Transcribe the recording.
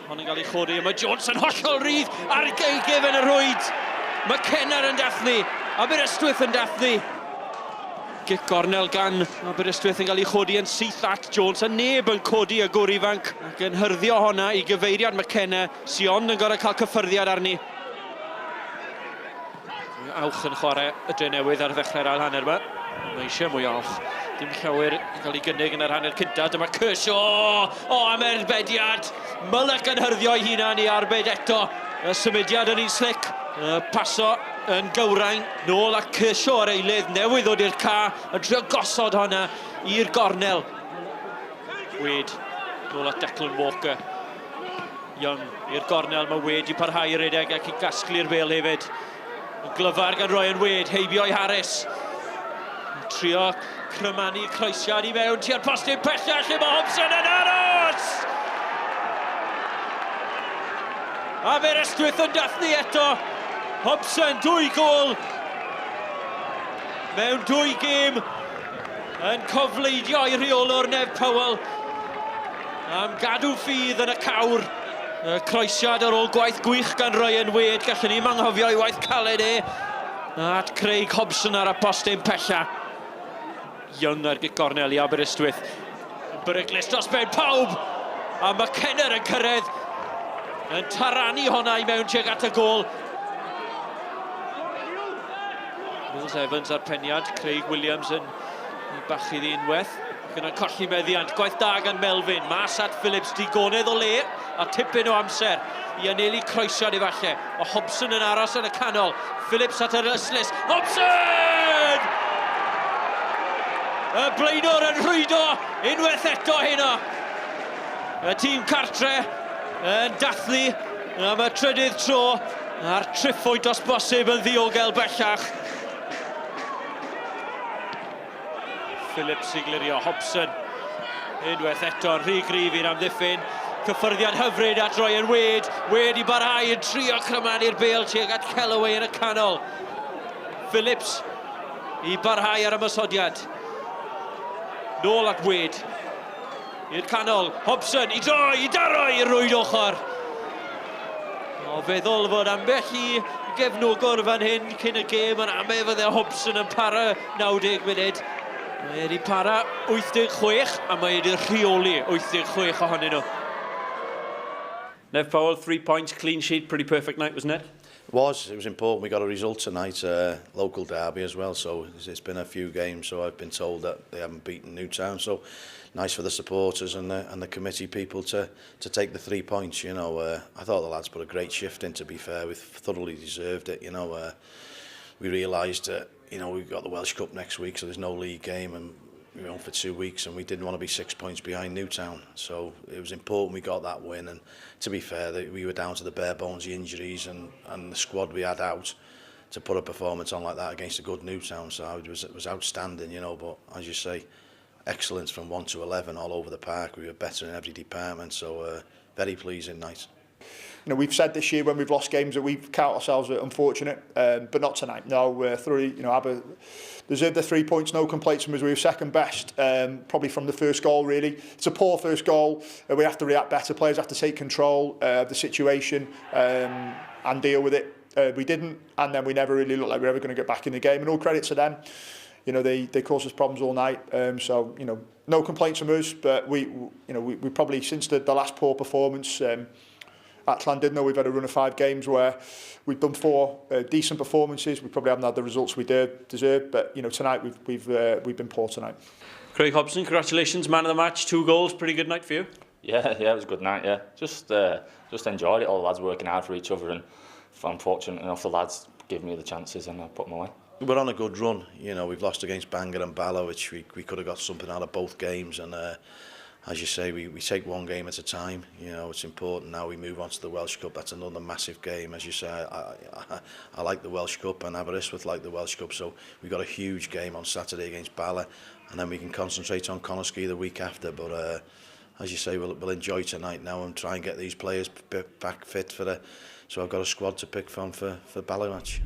Hon yn cael ei chodi, a mae Jones yn hollol rydd ar ei gefen y rhwyd. McKenna yn dathlu, Aberystwyth yn dathlu. Gic gornel gan Aberystwyth yn cael ei chodi yn syth at Jones, a neb yn codi y gwr ifanc ac yn hyrddio honna i gyfeiriad McKenna, sy ond yn gorau cael cyffyrddiad arni. Awch yn chwarae y Drenewydd ar ddechrau'r ail hanner yma. Mae eisiau mwy o awch. Dim llawer yn cael ei gynnig yn yr hanner cyntaf. Dyma Kershaw! O, am erbediad! Mullock yn hyrddio ei hunan i arbed eto. Y symudiad yn un slic. Y paso yn gywrain. Nôl at Kershaw ar eilydd. Newydd ddod i'r ca. Yn trio gosod honna i'r gornel. Wade. Nôl at Declan Walker. Young i'r gornel, mae Wade i parhau i redeg ac i gasglu'r bêl hefyd. Yn glyfar gan Ryan Wade, heibio i Harris. Yn trio crymanu croesiad i mewn tua'r postyn pellach lle mae Hobson yn aros! Aberystwyth yn dathlu eto. Hobson, dwy gôl mewn dwy gêm yn cofleidio i rheolwr Nev Powell am gadw ffydd yn y cawr. Y croesiad ar ôl gwaith gwych gan Ryan Wade, gallwn ni'm anghofio ei waith caled e at Craig Hobson ar y postyn pella. Young ar gic gornel i Aberystwyth. Beryglus dros ben pawb! A McKenna yn cyrraedd yn taranu honna i mewn tuag at y gôl. Mills Evans ar peniad, Craig Williams yn i bachu ddi unwaith. Ac yna colli meddiant, gwaith da gan Melvin, mas at Phillips, digonedd o le a tipyn o amser i anelu croesiad efallai. O Hobson yn aros yn y canol, Phillips at yr ystlys, Hobson! Y blaenor yn rhwydo unwaith eto heno. Y tîm cartre yn dathlu am y trydydd tro a'r triphwynt os bosib yn ddiogel bellach. Phillips i glirio, Hobson unwaith eto yn rhy gryf i'r amddiffyn. Cyffyrddiad hyfryd at Ryan Wade. Wade i barhau yn trio crymanu'r bêl tuag at Kellaway yn y canol. Phillips i barhau ar ymosodiad. Nôl at Wade. I'r canol, Hobson i droi, i daro i'r rwyd ochr. O feddwl fod ambell i gefnogwr fan hyn cyn y gêm yn ame fydde Hobson yn para 90 munud. Mae wedi para 86 a mae wedi rheoli 86 ohonyn nhw. Nev Powell, 3 points, clean sheet, pretty perfect night, wasn't it? It was. It was important. We got a result tonight, local derby as well. So it's been a few games. So I've been told that they haven't beaten Newtown. So nice for the supporters and the committee people to take the 3 points. You know, I thought the lads put a great shift in. To be fair, we thoroughly deserved it. You know, we realised that, you know, we've got the Welsh Cup next week, so there's no league game, and we were on for 2 weeks, and we didn't want to be 6 points behind Newtown. So it was important we got that win, and to be fair, we were down to the bare bones, the injuries and the squad we had out to put a performance on like that against a good Newtown side was outstanding, you know. But as you say, excellence from 1 to 11 all over the park. We were better in every department, so very pleasing night. You know, we've said this year when we've lost games that we count ourselves unfortunate, but not tonight. No, three, you know, Aber deserved the 3 points, no complaints from us. We were second best, probably from the first goal, really. It's a poor first goal. We have to react better. Players have to take control of the situation and deal with it. We didn't, and then we never really looked like we were ever going to get back in the game. And all credit to them. You know, they caused us problems all night. So, you know, no complaints from us, but we probably, since the last poor performance at Llandudno, we've had a run of 5 games where we've done 4 decent performances. We probably haven't had the results we deserve, but you know, tonight we've been poor tonight. Craig Hobson, congratulations, man of the match, 2 goals, pretty good night for you. Yeah, it was a good night. Yeah, just enjoyed it. All the lads working hard for each other, and I'm fortunate enough the lads give me the chances and I put them away. We're on a good run, you know. We've lost against Bangor and Bala, which we could have got something out of both games, and as you say, we take one game at a time. You know, it's important now we move on to the Welsh Cup. That's another massive game. As you say, I like the Welsh Cup, and Aberystwyth like the Welsh Cup, so we've got a huge game on Saturday against Bala, and then we can concentrate on Connah's the week after. But as you say, we'll enjoy tonight now and try and get these players back fit for the... So I've got a squad to pick from for Bala match.